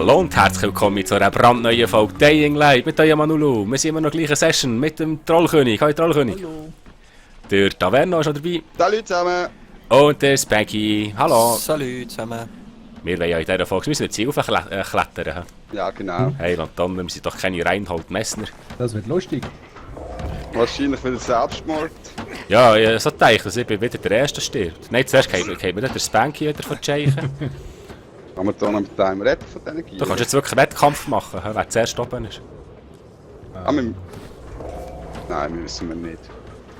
Hallo und herzlich willkommen zu einer brandneuen Folge Dying Light mit euch Manulu. Wir sind immer noch gleiche Session mit dem Trollkönig. Hallo Trollkönig. Hallo. Der Taverno ist schon dabei. Salut zusammen! Und der Spanky. Hallo. Salut zusammen. Wir wollen ja in dieser Folge müssen wir Ziel klettern. Ja, genau. Hey, Landon, wir sind doch keine Reinhold Messner. Das wird lustig. Wahrscheinlich wieder Selbstmord. Ja, ich so gedacht, dass ich wieder der Erste stirbt. Nein, zuerst käme mir der Spanky wieder von Tscheichen. Kann man da noch mit einem retten von diesen Gieren? Du kannst jetzt wirklich Wettkampf machen, wer zuerst oben ist. Ah, nein, müssen wir nicht.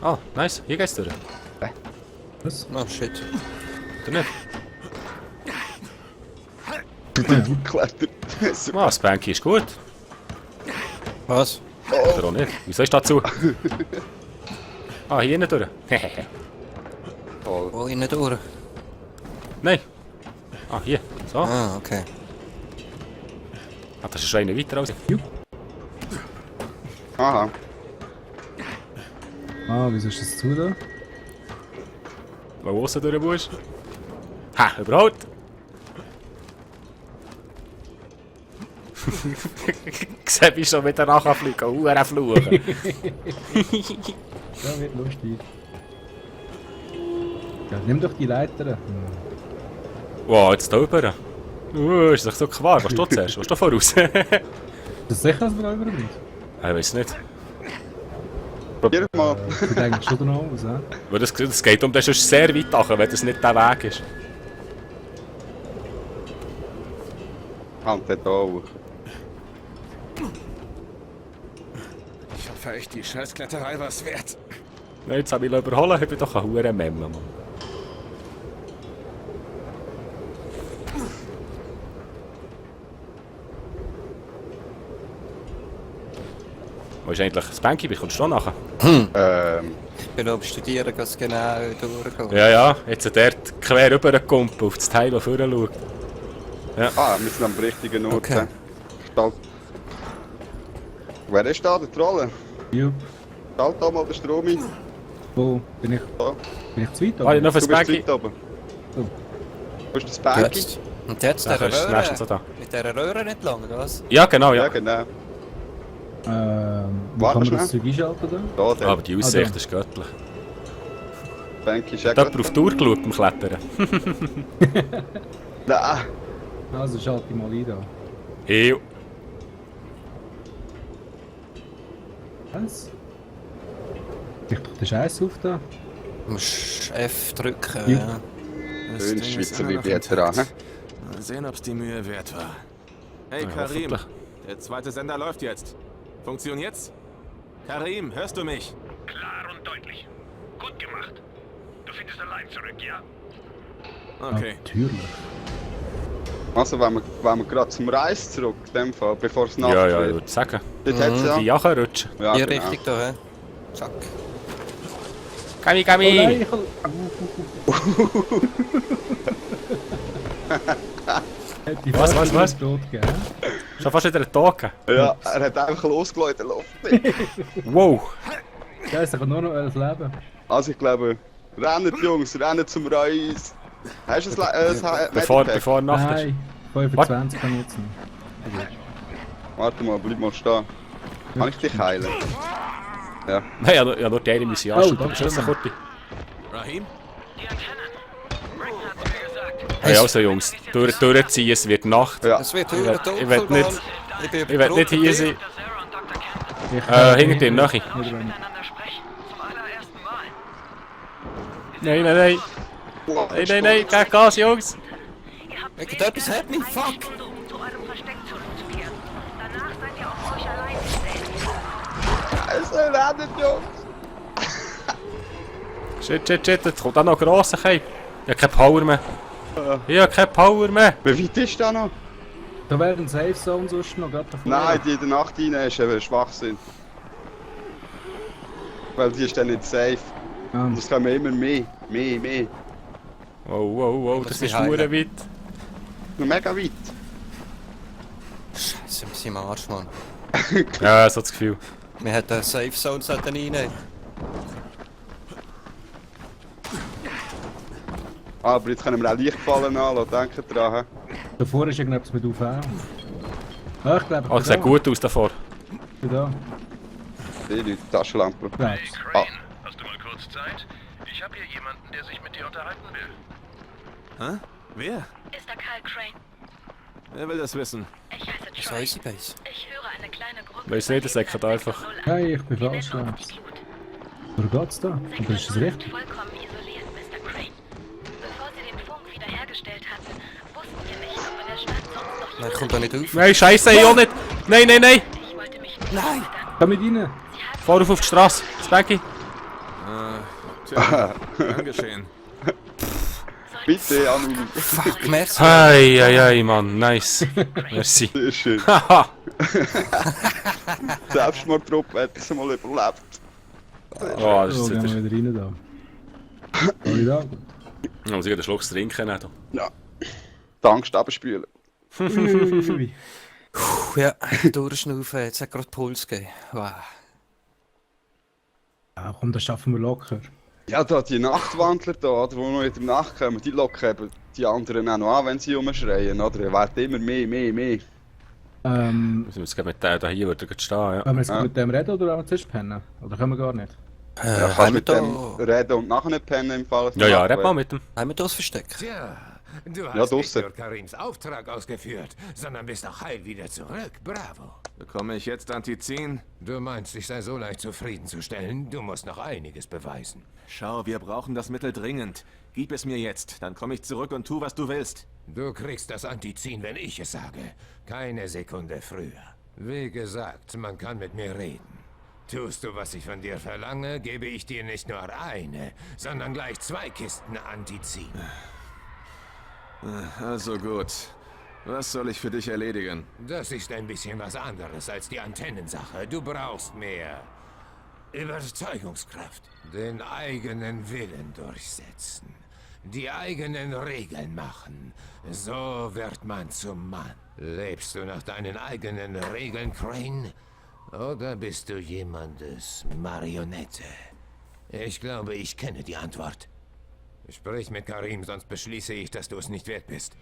Ah, nice. Hier geht's durch. Was? Oh shit. Du nicht? Geklettert. Ah, Spanky ist gut. Was? Oder auch nicht. Wieso ist das zu? Ah, hier nicht durch. Toll. Wo innen durch? Nein. Ah, hier. So. Ah, okay. Ah, das ist schon einer weiter raus. Aha. Ah, wieso ist das zu da? Weil du aussen durch musst. Ha, überhaupt. Siehst du schon wieder nachfliegen, Huren fluchen. Ja, wird lustig. Ja, nimm doch die Leiter. Wow, jetzt da rüber. Ist doch so Quark. Was du zuerst? Was du voraus? Ist das sicher, dass wir da über sind? Ich weiß nicht. Probier mal. Ich denke schon noch aus, hä? Weil das geht um, das ist sehr weit nach, wenn das nicht der Weg ist. Hand dort auch. Ich hoffe echt, die Scheißkletterei war's wert. Nein, jetzt habe ich ihn überholen, ich bin doch ein Huren Memme, Mann. Wo ist eigentlich Spanky? Wie kommst du da nachher? Ich bin am Studieren, dass es genau durchgeht. Ja, ja, jetzt hat er quer rübergekommen auf das Teil, das vorne schaut. Ah, wir sind am richtigen Ort. Okay. Stalt. Wer ist da, der Trolle? Ja. Stalt da mal den Strom ein. Wo? Bin ich zu weit? Ah, noch für Du bist Spanky. weit oben. Oh. Wo ist der Spanky? Jetzt. Und jetzt Ja, der das ist meistens so Röhre. da. Mit dieser Röhre nicht lang, oder was? Ja, genau, Ja, ja. genau. Wo Warte kann man das schnell. Zeug einschalten da? Da, der Aber die Aussicht ist göttlich. Spanky ist ja Hat jemand auf die Uhr geschaut beim Klettern? Nein. Also schalte ich mal ein da. Ew. Was? Ich drück den Scheiß auf da. Du musst F drücken, Ja. ja. Das Schön Ding ist Schweizer immer noch Veteran. intakt. Mal sehen, ob's die Mühe wert war. Hey Ja, Karim, hoffentlich. der zweite Sender läuft jetzt. Funktioniert's? Karim, hörst du mich? Klar und deutlich. Gut gemacht. Du findest allein zurück, ja? Okay. Natürlich. Also, wenn wir gerade zum Reis zurück, in dem Fall, bevor es Nacht Ja, ja, ich wird. würde sagen. Dort hat's ja. Die Jache rutschen. Ja, Hier genau. richtig da, hä? Zack. Kami, Oh Kami! nein, die Was, Fahrt was? ist tot, gell? Schon fast wieder ein Token. Ja, er hat einfach losgelassen in der Luft. Wow! Scheiße, ich habe nur noch ein Leben. Also ich glaube, rennt Jungs, rennt zum Reis. Hast du ein Bevor Nacht ist. Nein, 25 kann ich jetzt noch. Warte mal, bleib mal stehen. Kann ich dich heilen? Ja. Nein, ich habe nur die eine Mission Oh, anschalten. danke. Das ist kurz. Rahim? Die Antennen. Rick hat's mir gesagt. Hey, also Jungs, durchziehen, es wird Nacht. Ja. Es wird Ich höher will- dunkel, ich will nicht- Mann. Ich bin Ich werde nicht hier sein. Dr. Sarah und Dr. Kent Hinter dir, Nachi. miteinander sprechen. Zum allerersten Mal. Nein, nein, nein. Nein, nein, nein, kein Gas, Jungs. Ihr habt Irgendetwas hat mich, fuck! Stunde, um zu eurem Versteck zurückzukehren. Danach seid ihr auf euch allein gestellt. Also rennt Jungs! Shit, jetzt kommt auch noch grosser Cape. Ich habe keine Power mehr. Ich habe keine Power mehr. Wie weit ist da noch? Da wäre ein Safe Zone sonst noch gerade davor. Nein, die in der Nacht rein ist eben Schwachsinn. Weil die ist dann nicht safe. Ah, Und es kommen immer mehr. Wow, das Muss ist ich verdammt heilen. weit. Noch mega weit. Scheiße, wir sind im Arsch, Mann. Ja, so das Gefühl. Wir hätten eine Safe Zone reinnehmen. Aber jetzt können wir auch Lichtfallen anlassen, denkt dran. davor ist irgendetwas mit UV. Ah, ich glaube, Oh, das sieht gut aus davor. Ich bin da. Die Leute, Taschenlampe. Rechts. Hey Crane, hast du mal kurz Zeit? Ich habe hier jemanden, der sich mit dir unterhalten will. Hä? Wer? Ist da Karl Crane? Wer will das wissen? Ich heiße Das ist Troy. Icy Base. Ich höre eine kleine Gruppe. Weiss nicht, das sagt einfach. Hey, ich bin Wir nennen falsch uns rechts. die Glut. Wo geht's da? Oder ist das 609 richtig? ist vollkommen isoliert, Mr. Crane. Bevor sie den Funk wiederhergestellt hatten, wussten wir nicht, ob in der Stadt sonst noch Nein, kommt da nicht auf. Nein, Scheiße, ich auch nicht. Nein, nein, nein. Ich wollte mich nicht Nein. bedanken. Komm mit rein! Fahr auf die Straße. Spanky. Tja, gern geschehen. Bitte, Anu. Fuck, merci. Hey, hey, hey, Mann. Nice. Merci. Sehr schön. Haha. Selbstmordtruppe hat es mal überlebt. Oh, das So, ist gehen wieder... wir wieder rein da. Alle da? Ich muss einen Schluck trinken. Nicht? Ja. Die Angst abspülen. Ui. Puh, ja, durchschnaufen, jetzt hat gerade Puls gegeben. Wow. Ja, komm, das schaffen wir locker. Ja, da die Nachtwandler da, die noch in der Nacht kommen, die locken eben die anderen auch noch an, wenn sie rumschreien, oder? Er wird immer mehr. Müssen wir jetzt mit dem da hier würde stehen, ja. Wollen wir jetzt mit dem reden oder wollen wir zuerst pennen? Oder können wir gar nicht? Ja, kannst haben wir mit da, dem reden und nachher nicht pennen im Fall. Ja, ja, red mal mit dem. haben wir das versteckt? Tja, du Ja, hast nicht draussen. nur Karims Auftrag ausgeführt, sondern bist auch heil wieder zurück. Bravo. Bekomme ich jetzt Antizin? Du meinst, ich sei so leicht zufriedenzustellen? Du musst noch einiges beweisen. Schau, wir brauchen das Mittel dringend. Gib es mir jetzt, dann komme ich zurück und tu, was du willst. Du kriegst das Antizin, wenn ich es sage. Keine Sekunde früher. Wie gesagt, man kann mit mir reden. Tust du, was ich von dir verlange, gebe ich dir nicht nur eine, sondern gleich 2 Kisten Antizin. Also gut. Was soll ich für dich erledigen? Das ist ein bisschen was anderes als die Antennensache. Du brauchst mehr Überzeugungskraft. Den eigenen Willen durchsetzen. Die eigenen Regeln machen. So wird man zum Mann. Lebst du nach deinen eigenen Regeln, Crane? Oder bist du jemandes Marionette? Ich glaube, ich kenne die Antwort. Sprich mit Karim, sonst beschließe ich, dass du es nicht wert bist.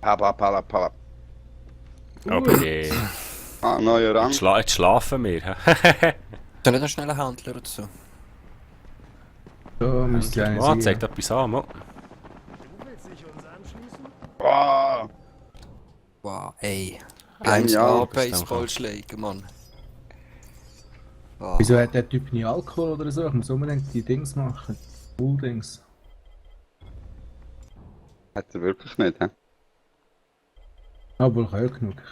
Pala. Okay. Ah, neuer Rang. Jetzt schlafen wir. Du nicht noch schnell einen Handler oder so? Da müsste ja Ah, eine zeigt sein. etwas an, Mann. Ah, Wow, ey. Genial. 1A Baseballschläge, Mann. Wow. Wieso hat der Typ nie Alkohol oder so? Ich muss unbedingt die Dings machen. Dings. hat er wirklich nicht, hä? Aber ich auch genug.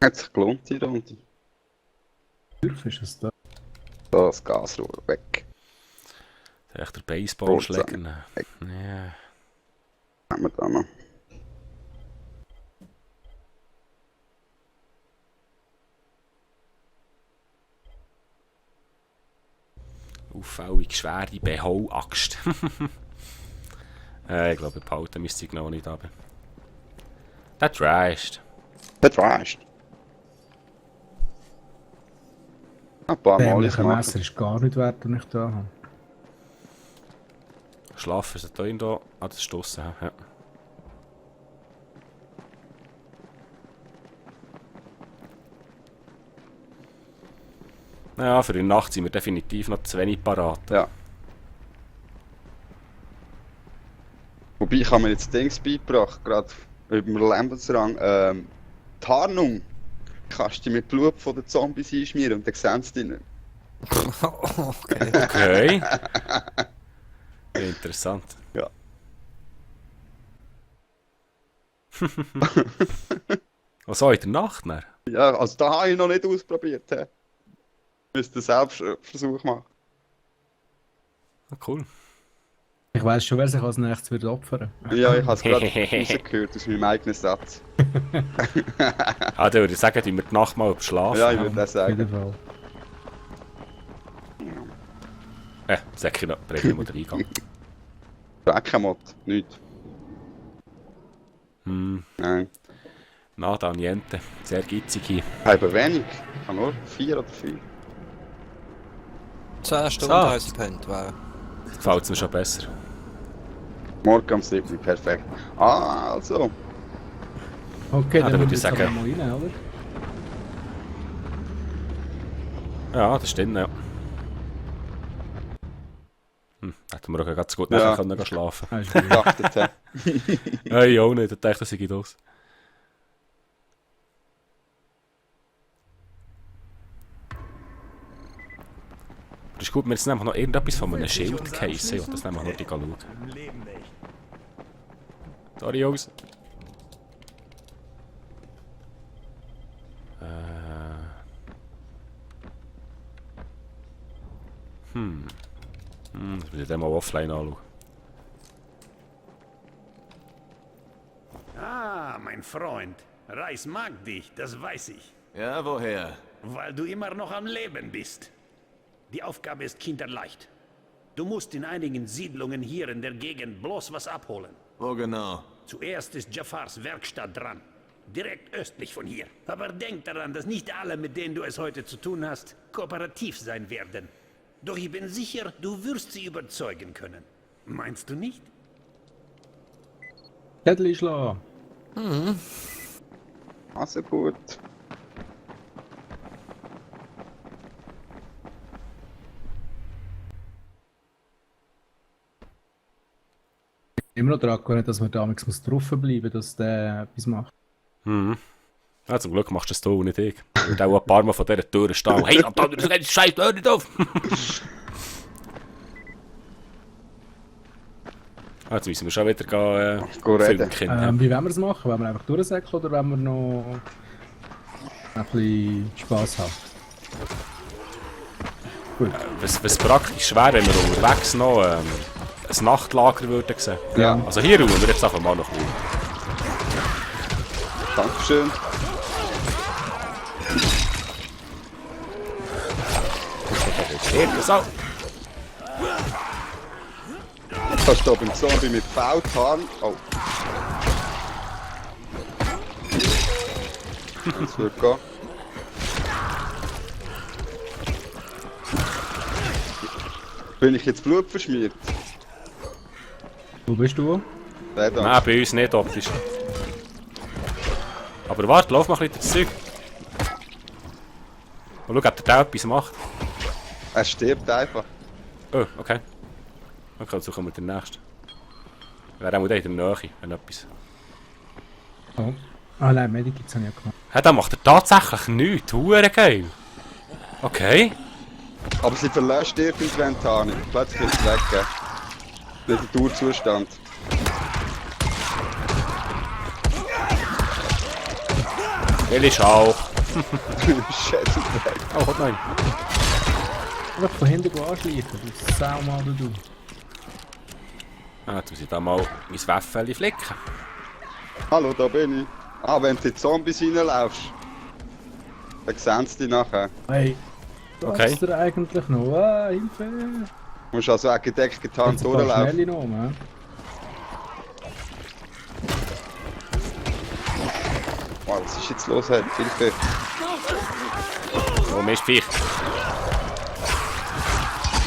Hat sich gelohnt, die Runde. Dürfen ist es da. So, das Gasrohr weg. Echt der Baseballschläger. Ja. Haben wir da noch. Auffällig schwere BH-Axt. Ich glaube, behalten müsste ich noch nicht haben. Das trasht. Das reicht. Ein paar Mal ist Dämlicher machen. Messer ist gar nicht wert, den ich da habe. Schlafen ist da da. Ah, das ist draussen, ja. Ja, für die Nacht sind wir definitiv noch zu wenig parat. Ja. Wobei, ich habe mir jetzt Dings beigebracht, gerade über den Lebensrang. Tarnung. Kannst du mit Blut von den Zombies einschmieren und dann sehen sie dich nicht. Okay. Okay. Interessant. Ja. Was in der Nacht? Dann? Ja, also da habe ich noch nicht ausprobiert. He. Müsste selbst einen Versuch machen. Ah, cool. Ich weiss schon, wer sich als nächstes wird opfern. Ja, ich habe es gerade rausgehört aus meinem eigenen Satz. Ah, dann würde ich sagen, wir die Nacht mal überschlafen. Ja, ich würde das Auf jeden sagen. Fall. Sag ich noch, breche ich mal den Eingang. Fleckenmod, nichts. Nein. Nada, niente. Sehr gitzig hier. Aber wenig. Ich habe nur 4 oder 5. 10 Stunden So. heißt es pennt, wow. Gefällt es mir schon besser. Morgen am 7. Perfekt. Ah, also. Okay, dann dann würde würde ich ich jetzt sagen- aber mal rein, oder? Ja, das stimmt, ja. Hätten wir auch ganz gut Ja. nachher können gehen schlafen. Ah, ist gut. Geachtet, hä? Hey, auch nicht, ich dachte, das sei das. Das ist gut, wir jetzt nämlich noch irgendetwas von einem Schildcase. Ich will das nämlich noch schauen. Sorry, Jungs. Das muss ich dann mal offline anschauen. Ah, mein Freund. Reis mag dich, das weiß ich. Ja, woher? Weil du immer noch am Leben bist. Die Aufgabe ist kinderleicht. Du musst in einigen Siedlungen hier in der Gegend bloß was abholen. Wo genau? Zuerst ist Jafars Werkstatt dran. Direkt östlich von hier. Aber denk daran, dass nicht alle, mit denen du es heute zu tun hast, kooperativ sein werden. Doch ich bin sicher, du wirst sie überzeugen können. Meinst du nicht? Kettli schlagen. Also gut. Immer noch daran gewöhnt, dass man damals drauf bleiben muss, dass der etwas macht. Ja, zum Glück machst du es du und nicht ich. Ich würde auch ein paar Mal von dieser Tür stehen. Hey, da geht die scheiß Tür nicht auf! Jetzt müssen wir schon wieder gehen, Go reden. Filmkind. Wie wollen wir es machen? Wollen wir einfach durchsäckeln oder wollen wir noch ein bisschen Spass haben? Gut. Was praktisch wäre, wenn wir unterwegs noch ein Nachtlager würden sehen. Ja. Also hier ruhen wir jetzt einfach mal noch ruhen. Dankeschön. So. Kannst du da beim Zombie mit V-Tarn... Oh. Das wird gehen. Bin ich jetzt Blut verschmiert? Wo bist du? Der da. Nein, bei uns nicht optisch. Aber warte, lauf mal ein bisschen das Zeug. Und schau, ob der etwas macht. Er stirbt einfach. Oh, okay. Okay, dann suchen wir den nächsten. Wäre auch in der Nähe, wenn etwas... Oh. Ah nein, Medikits habe ich ja gemacht. Hey, da macht er tatsächlich nichts. Hure geil. Okay. Aber sie verlässt dir ins Inventar nicht. Plötzlich ist es weg, gell? Das ist der Dauerzustand. Will ich auch. Scheiße, weg. Oh Gott, nein. Einfach von hinten anschleichen, du Saumann, du. Ah, jetzt muss ich da mal mein Waffeli flicken. Hallo, da bin ich. Ah, wenn du in die Zombies reinlaufst, dann sehen sie dich nachher. Hey, was Okay. ist da eigentlich noch? Ah, Hilfe! Du musst also auch gedeckt getan Jetzt ein paar durchlaufen. Schnelle noch, man. Oh, was ist jetzt los? Hey? Hilfe. Oh, Mistviech.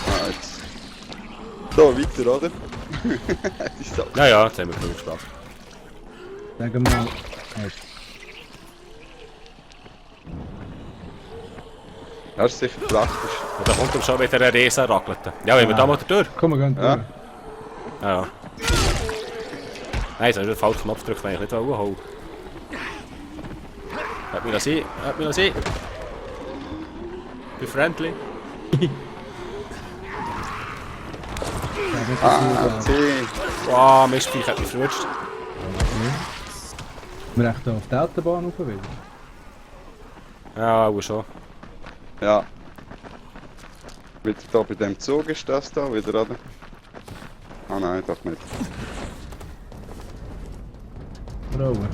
Ah, jetzt. So, weiter, oder? Das ist so. Ja, ja, jetzt haben wir genug Spaß. Sag mal. Hey, Das ist sicher praktisch. Und da kommt dann schon wieder eine Riesenracklete. Ja, wenn wir da mal durch. komm, wir gehen Ja. durch. Ja, ja. Nein, jetzt habe ich den falschen Knopf gedrückt, wenn ich nicht holen. Hat mich noch sein, hat mich noch sein. Be friendly. Ah, 10. Wow, Mistviech hat mich verrutscht. Wir echt hier auf die Autobahn rauf wieder. Ja, auch schon. Ja. Wieder da bei dem Zug ist das da wieder, oder? Ah nein, doch nicht. Rollen.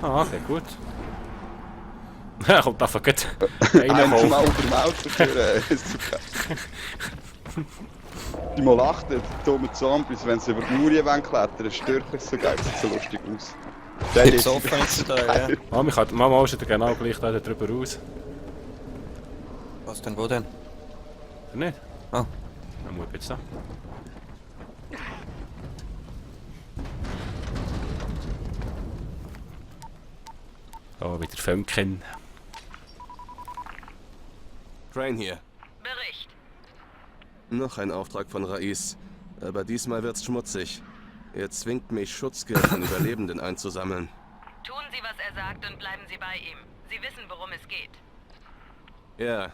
Ah, okay, gut. Ja, kommt einfach gut. Einer Einer mal unter dem Auto führen. Die mal achten, die dummen Zombies, wenn sie über die Mauern klettern, stört mich so geil, sieht so lustig aus. Der Jetzt offen ist da, ja. Ah, mich hat Mama auch schon genau gleich da drüber raus. Was denn, wo denn? Oder nicht? Ah. Dann muss ich jetzt da. Oh, wieder Funken. Crane hier. Bericht. Noch ein Auftrag von Rais. Aber diesmal wird's schmutzig. Er zwingt mich, Schutzgeld von Überlebenden einzusammeln. Tun Sie, was er sagt und bleiben Sie bei ihm. Sie wissen, worum es geht. Ja.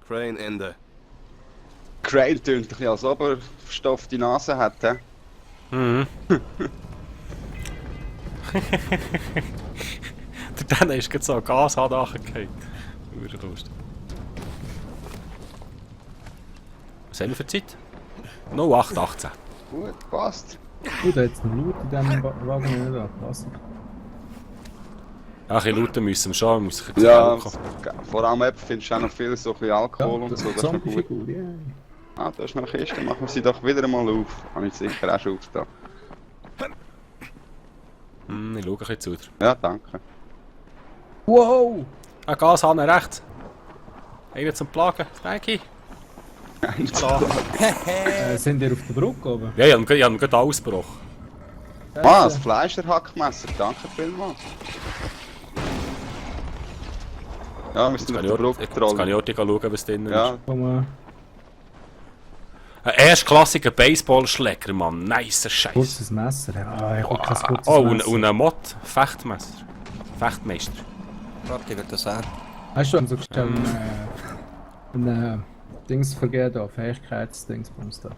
Crane, Ende. Crane tönt ein bisschen, als ob er verstopfte Nase hat. He? Mhm. Dann ist gerade so ein Gas nachgefallen. Lustig. Was haben wir für Zeit? 0818. Gut, passt. Gut, da hat es noch Loot in diesem Wagen nicht abpassen. Ach, ein looten müssen wir schon, muss ich Ja, kommen. vor allem findest du auch noch viel so ein bisschen Alkohol und so, das ist noch gut. Zombie-Figur, ja. Ah, da ist noch eine Kiste, machen wir sie doch wieder mal auf. Habe ich sicher auch schon aufgetan. Ich schaue ein bisschen zu. Ja, danke. Wow! Ah, Gashahn rechts. Einer zum Plagen. Danke. Hallo. Sind ihr auf der Brücke oben? Ja, ich habe ihn gerade ausgebrochen. Ah, das Fleischerhackmesser, danke vielmals. Ja, wir müssen auf der Brücke Jetzt kann ich trollen. auch schauen, was drin Ja, ist. Komm, Ein erstklassiger Baseballschläger, Mann. Nice Scheiß. kurzes Messer. Ah, ich habe kein kurzes Oh, Messer. und ein Mod. Fechtmesser. Fechtmeister. Warte, ich will das auch. Hast du so gestellt ein Dings vergeben da, Fähigkeitsdingsbums da?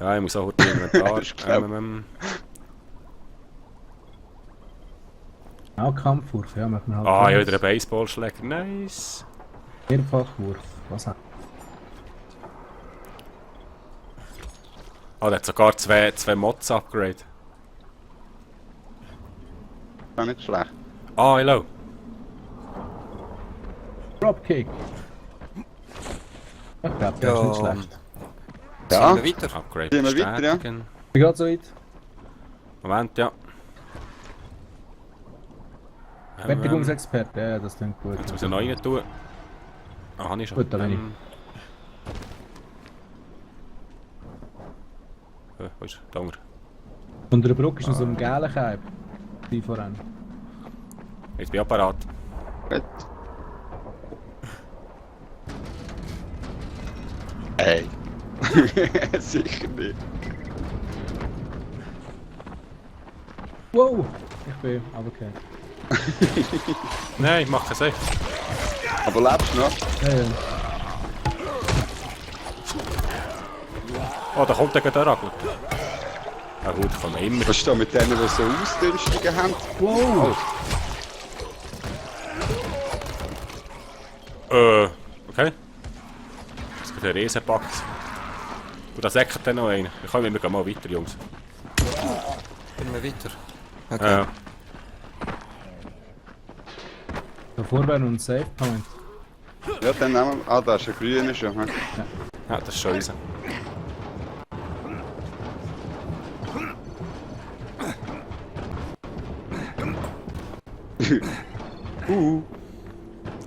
Ja, ich muss auch heute Inventar. Ich glaub- Auch Kampfwurf, ja, macht man halt. Ah, ja, wieder ein Baseballschläger. Nice. Mehrfachwurf, was auch. Ah, der hat sogar zwei Mods Upgrade. auch nicht schlecht. Ah, hello. Dropkick! Ich glaube, der ist nicht Ja. schlecht. Ja, Ziehen wir weiter. Upgrade Gehen wir weiter, ja? bestätigen. Wie geht's so weit? Moment, ja. Fertigungsexperte, ja, das klingt gut. Jetzt muss ich noch rein tun. Ah, habe ich schon. Gut, da bin ich. Wo ist er? Da unten. Unter der Brücke ist noch so ein gelber Keib. Die voran. Jetzt bin ich parat. Gut. Ey. Sicher nicht. Wow! Ich bin runtergefallen. Nein, ich mache keinen Safe. Aber lebst du noch? Ja, ja. Oh, da kommt der gerade da gut. Ja gut, ich komme immer. Was ist da mit denen, die so Ausdünstungen haben? Wow! Okay. Das gibt einen Riesenpack. Und da säckert dann noch einer. Wir gehen mal weiter, Jungs. Gehen wir weiter. Okay. Da vorne wäre noch ein Save Point. Ja, dann nehmen wir... Ah, da ist ein grüner schon. Hm? Ja, das ist schon unser.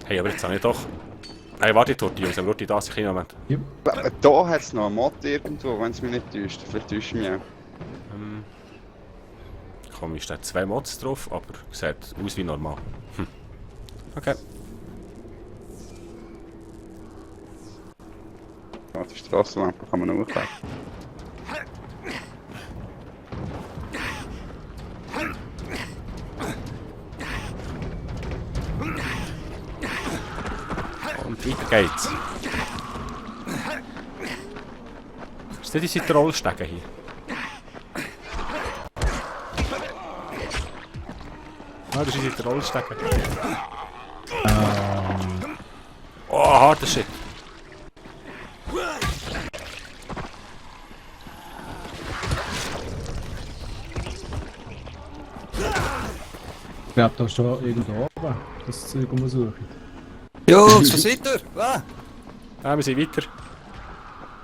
Hey, aber jetzt habe ich doch... Nein, warte, die Jungs, aber die da sich in Moment. Da hat es noch einen Mod irgendwo, wenn es mich nicht täuscht. Vielleicht täuscht mich auch. Komm, ist da 2 Mods drauf, aber sieht aus wie normal. Okay. Ja, die Strassenlampe kann man noch hochhalten. Und weiter geht's. Ist das diese Trollstege hier? Ah, das ist diese Trollstege. Oh, harter Shit. Ich glaube, da ist schon irgendwo oben das Zeug, das wir suchen. Jungs, was seid ihr? Ah, Ah, wir sind weiter.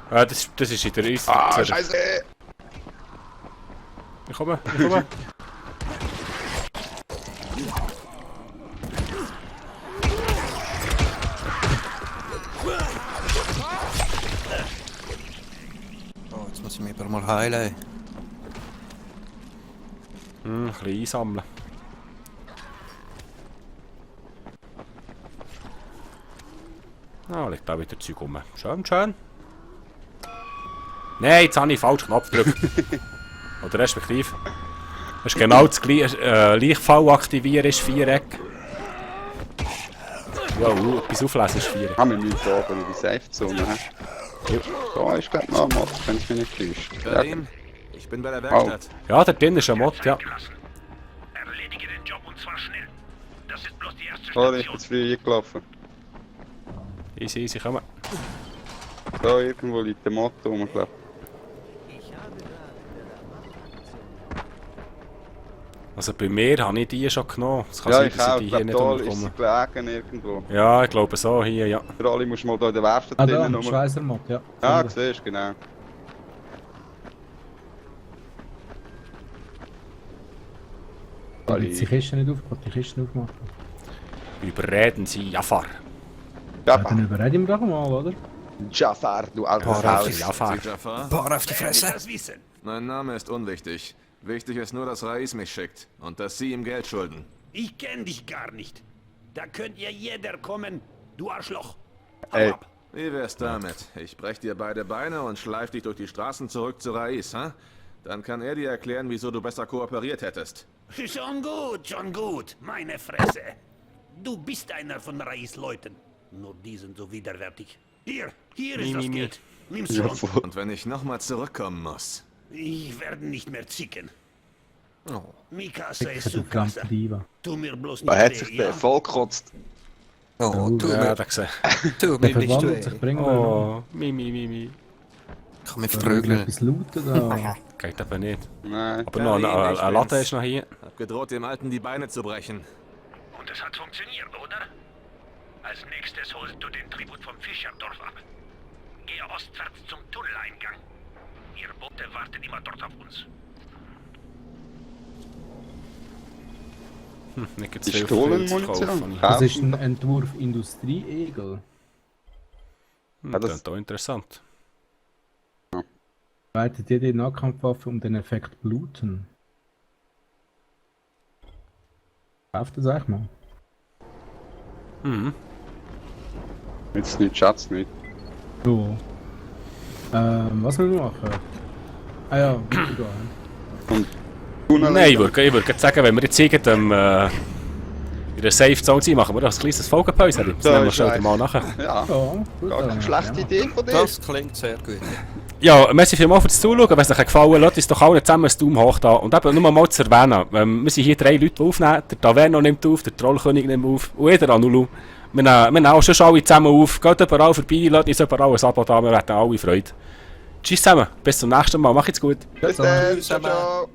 Ah, das ist in der Eis. Ah, Scheiße! Ich komme, ich komme. oh, jetzt muss ich mich aber mal heilen. Ein bisschen einsammeln. Ah, liegt da wieder Zeug rum. Schön, schön. Nein, jetzt habe ich den falschen Knopf gedrückt. Oder respektive. Das ist genau das gleiche. Lichtfall aktivieren ist Viereck. Wow, etwas auflesen ist Viereck. Haben wir nicht da oben in die Safe-Zone? Ja. Da ist gerade noch ein Mod, wenn es mich nicht täuscht. Karim, ich bin bei der Werkstatt. Ja, da drin ist ein Mod, ja. Erledige den Job und zwar schnell. Das ist bloß die erste Sorry, ich Station. bin zu früh eingelaufen. Easy, easy, komm. Da irgendwo liegt der Mod rum, glaube ich. Also bei mir habe ich die schon genommen. Es kann Ja, sein, ich dass auch. ich die hier Ich nicht glaube, da ist sie umbekomme. gelegen irgendwo. Ja, ich glaube so, hier, ja. Der Ali muss mal da in der Werkstatt Ah, da, drinnen rum. Schweizer Mod, ja. Ja, siehst du, genau. Da liegt die Kiste nicht auf, ich die Kiste aufmachen. Überreden Sie Jafar. Ja, Jafar, dann überreden wir doch mal, oder? Jafar, du alter Haus. Sau. Jafar. Sie Jafar? Boah, auf die Wer will Fresse. das wissen? Mein Name ist unwichtig. Wichtig ist nur, dass Rais mich schickt und dass Sie ihm Geld schulden. Ich kenn dich gar nicht. Da könnt ihr jeder kommen, du Arschloch. Hau Ey. ab. Wie wär's damit? Ich brech dir beide Beine und schleif dich durch die Straßen zurück zu Rais, ha? Dann kann er dir erklären, wieso du besser kooperiert hättest. Schon gut, meine Fresse. Du bist einer von Rais Leuten. Nur die sind so widerwärtig. Hier ist das Geld. Nimm's Ja, schon. voll. Und wenn ich nochmal zurückkommen muss. Ich werde nicht mehr zicken. Oh. Mikasa ist Für zu die verdammte Kasa. Diva. Tu mir bloß Da nicht hat weh, sich ja? der voll gekotzt. Oh, tu Ja, mir, da gesehen. tu Der mir nicht verwandelt sich, weh. bringen wir Oh, mi. Ich kann mich noch verprügeln. etwas looten da. Geht aber nicht. Nein. Aber noch Karim, ich ein Latte bin's. ist noch hier. Hab gedroht, dem Alten die Beine zu brechen. Und es hat funktioniert, oder? Als nächstes holst du den Tribut vom Fischerdorf ab. Gehe ostwärts zum Tunneleingang. Ihr Boote warten immer dort auf uns. Nicht Die zu viel Stohlenmunition? kaufen. Das ist ein Entwurf Industrieegel. Das ist auch interessant. Leitet jede Nahkampfwaffe um den Effekt Bluten. Kauft das eigentlich mal. Mhm. Jetzt nicht, Schatz nicht. So. Was will ich machen? Ah ja, weitergehen. Nein, ich würde gerade sagen, wenn wir jetzt irgendeinem in der Safe Zone sind, machen wir doch ein kleines Folgenpause. Das Da nehmen wir ist schon recht. mal nachher. Ja, Ja, gut. gar keine schlechte Idee von dir. Das klingt sehr gut. Ja, merci vielmals fürs Zuschauen. Wenn es euch gefallen hat, ist doch alle zusammen ein Daumen hoch da. Und eben nur mal zu erwähnen, wir sind hier 3 Leute, die aufnehmen. Der Taverno nimmt auf, der Trollkönig nimmt auf und jeder Anulu. Wir nehmen auch schon alle zusammen auf. Geht überall vorbei, lasst uns überall ein Abo da, wir werden alle Freude. Tschüss zusammen, bis zum nächsten Mal, macht's gut. Bis dann, Tschüss, ciao, ciao.